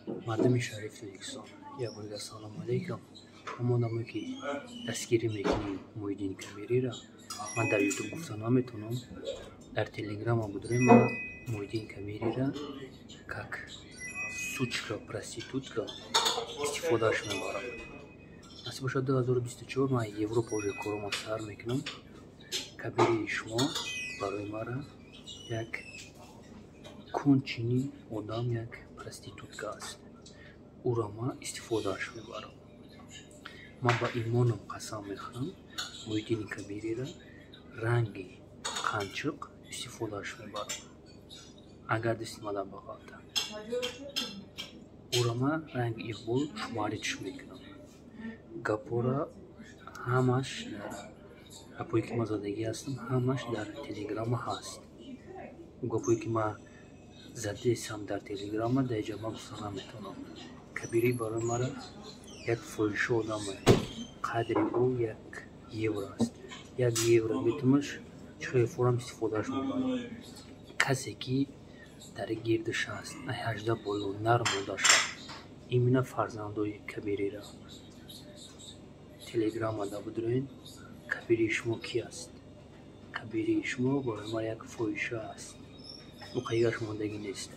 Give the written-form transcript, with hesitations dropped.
Мардуми шарифи Тоҷикистон, як бор дигар салому алейкум. Ҳамон одамое, ки дастгирӣ мекунем Муҳиддини Кабириро, ман дар Ютуб гуфта наметавонам, дар Телеграма будурем. Ман Муҳиддин Кабириро как сучка, проститутка истифодааш мебарам. Насиб бошад, 2024 ман Европа уже корома сар мекунам. Кабирии шумо барои мара як конченый одам, як проститутка аст. Ӯро ман истифодааш мебарам. Ман ба имоном қасам мехӯрам, Муҳиддини Кабириро ранги қанчиқ истифодааш мебарам. Агар дасти мада бағалта, ӯро ман ранги иқбол шумаричш мекунам. Гапҳоро ҳамаш дар гапҳое, ки ман задагӣ ҳастам, ҳамаш дар Телеграма ҳаст. Гапҳое, ки ман задесам дар Телеграма, дар иҷа ман гуфта наметавонам. Кабирӣ барои мара як фоҳиша одаме. Қадри ӯ 1 евро аст. 1 евро метавонаш чӣ хеле форам истифодааш мебарам. Касе, ки дар гирдаш аст, 18 боло нар модаша, именно фарзандои Кабириро Телеграмада будурен. Кабирии шумо кӣ аст? Кабирии шумо барои ман як фоҳиша аст. Муқайяш мондагӣ нест.